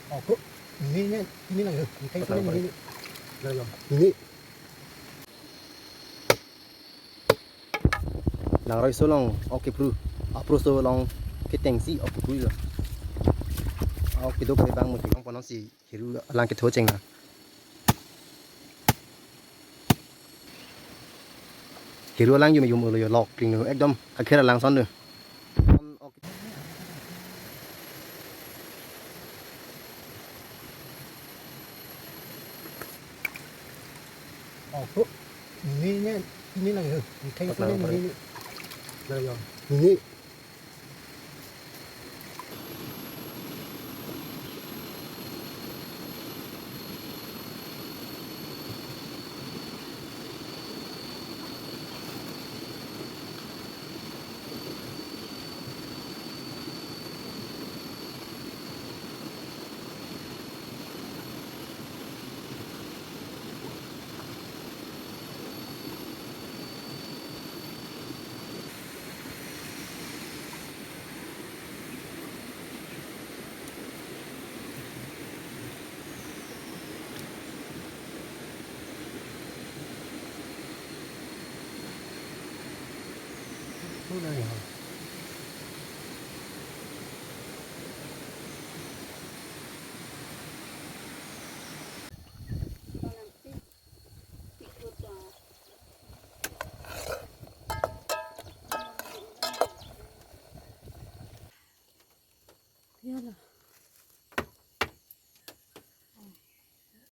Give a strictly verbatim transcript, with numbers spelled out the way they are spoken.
Ako, ini ne, ini lang ya. Ini kan ini ne. Lang ya. Ini. Langroi so along ok kepru, apro so along ketengsi ok kepru lo. Ok kedo ke bang mo kekong pono si hiru alang ketho cheng na. Hiru alang yum yum ulo yo lok pring nu ekdom kakher alang son nu. Oh, ini ne, ini lang ya. Ini kan ini ne. Lang ya. Ini. Hu nang ya.